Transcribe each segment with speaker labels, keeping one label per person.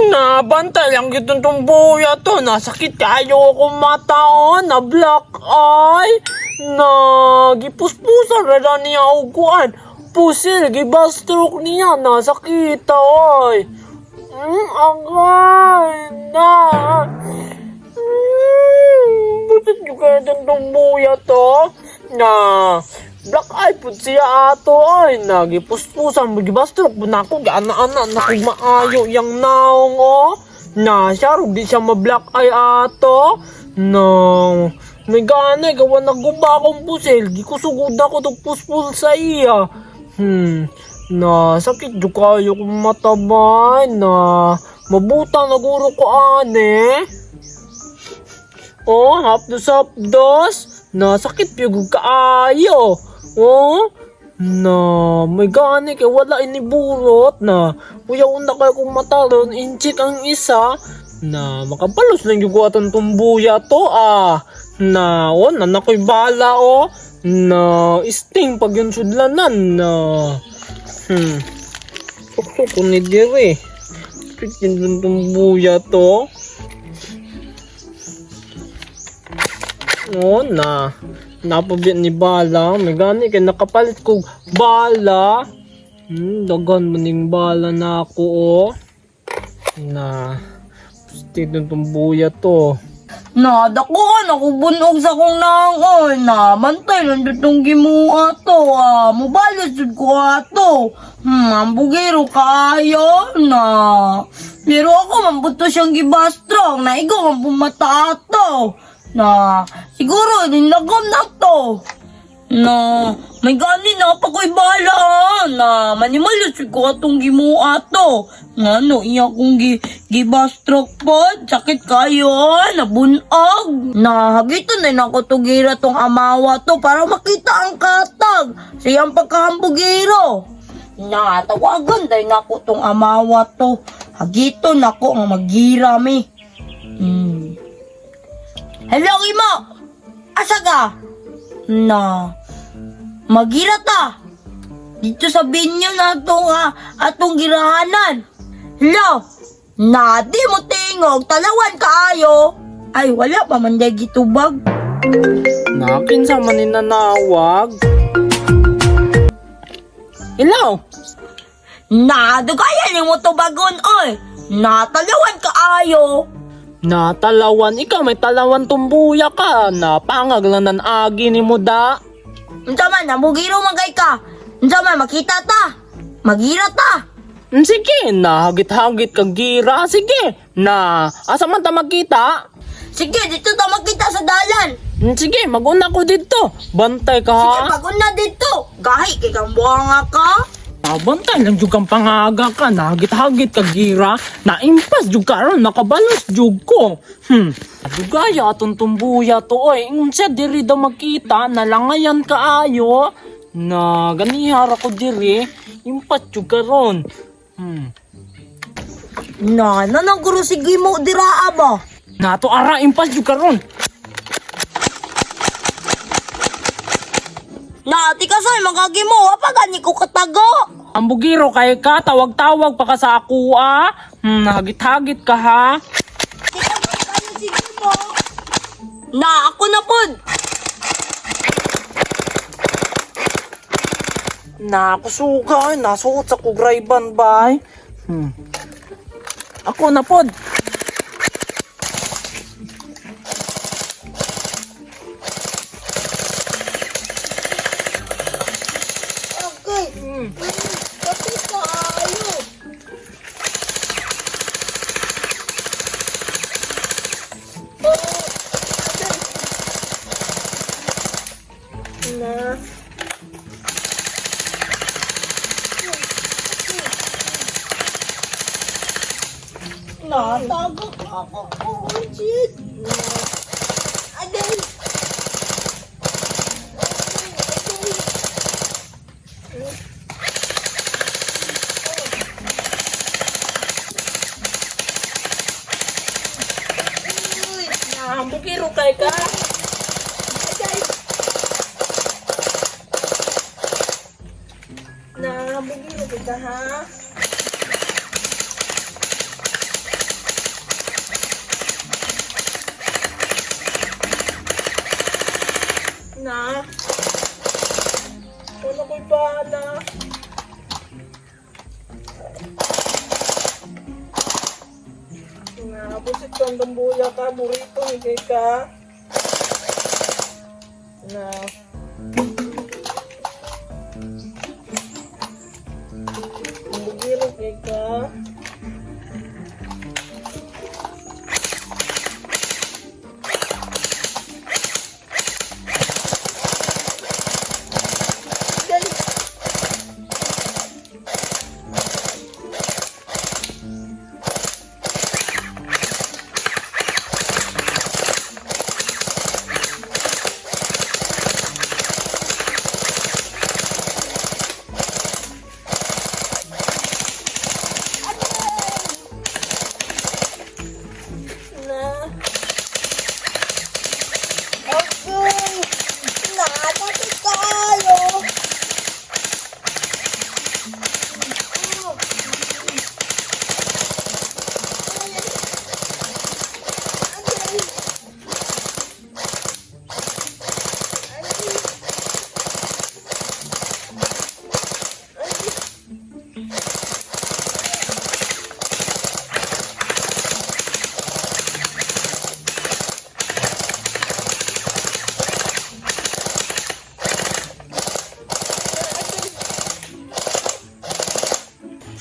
Speaker 1: Nabantay lang gitong tumbuya to. Nasakit kayo ako mata oh. Na black eye. Na gipuspusan ra niya og kuan. Pusil, gibastroke niya. Nasakit oy. Agay na. Butit nyo kaya itong tumbuya to? Na, black eye po siya ato ay. Nagipuspusan mo, gibastrok po na ako. Giana-ana na kung maayo yung naong oh. Na, siya rog di siya ma-black eye ato. Na, may gana, gawa naguba akong pusil. Di ko sugod ako tong puspul sa iya. Na, sakit jud kayo kung matabay na. Mabuta naguro ko ane. Oh, hapdos hapdos. Nasakit pigog kaayo. Oh, na may gani kay wala iniburot na. Kuya una kayo kung mataron, inchik ang isa. Na makabalos lang yung atong tumbuya to ah. Na oh, na nakoy bala oh. Na sting pag yung sudlanan na. Suksok ko ni dire. Sakit yung tumbuya to. Oo na. Napabit ni Bala. May gani kay nakapalit kog bala. Daghan maning bala na ako oh. Na. Pusti tong buya to.
Speaker 2: Na, dako na kubunog sa kong nangon. Na, mantay lang ditong gimuha to. Ah, mubalos jud ko ato. Ang bugiro kaayo na. Pero ako mambuto siyang gibastrong. Na, ikaw man pumata ato. Na, siguro nilagom na to. Na, may gani na pa ko'y bala ah. Na, manimalos jud ko atong gimuha to. Nga no, iya kong gibastrok pod. Sakit kayo, ah, nabunag. Na, hagiton na nako tugira tong amawa to para makita ang katag. Siyang pagkahambugiro. Na, tawagan day nako tong amawa to. Hagiton nako ang magira mi. Hello, Imo! Asa ka? Na, magira ta. Dito sa binyo na itong atong girahanan. Hello? Na, di mo tingog. Talawan kaayo. Ay, wala pa man day gitubag.
Speaker 1: Na, kinsa man ni nanawag? Hello?
Speaker 2: Na, dugayan ni mo tubagon, oy. Na, talawan kaayo.
Speaker 1: Na, talawan. Ikaw may talawan tumbuya ka. Na, pangag lang nan agi ni mo da.
Speaker 2: Unsa man, namugiro man kay ka. Unsa man, makita ta. Magira ta.
Speaker 1: Sige, nahagit-hagit kag gira. Sige, na, asa man ta magkita?
Speaker 2: Sige, dito ta makita sa dalan.
Speaker 1: Sige, maguna ko dito. Bantay ka
Speaker 2: Sige,
Speaker 1: ha.
Speaker 2: paguna dito. Gahi kay kang buhanga ka.
Speaker 1: Ah, bantay lang jud kang pangaga ka. Nahagit-hagit kag gira. Naimpas jud ka ron, nakabalos jud ko. Dugaya atong tumbuya to oy. Unsa diri daw magkita, nalangayan kaayo. Na ganihara ko diri, impas jud ka ron.
Speaker 2: Na, nanang guro sige mo dira ba?
Speaker 1: Nato ara impas jud ka ron.
Speaker 2: Na, ti kasay magagi mo, wa pa gani ko katago.
Speaker 1: Ang bugiro kay ka, tawag-tawag pa ka sa ako ah. Nahagit-hagit ka ha.
Speaker 2: Ti kasay gani sige mo. Na, ako na pod.
Speaker 1: Nakusuga, nasuot sa kugrayban bay. Ako na pod.
Speaker 2: Okay. Kapi kaayo. Na. Natago ako ko, shit. Aday.
Speaker 1: Na, bukiro kay ka. Na, bukiro kay ka ha. Na. Wala ko'y bala. Na, busit ka ang dambuya ka, burrito ni kay ka. Na. Bugiro kay ka. Na.
Speaker 2: Agoy! Nakakit kaayo!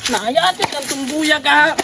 Speaker 1: Naayatid ang tumbuya ka.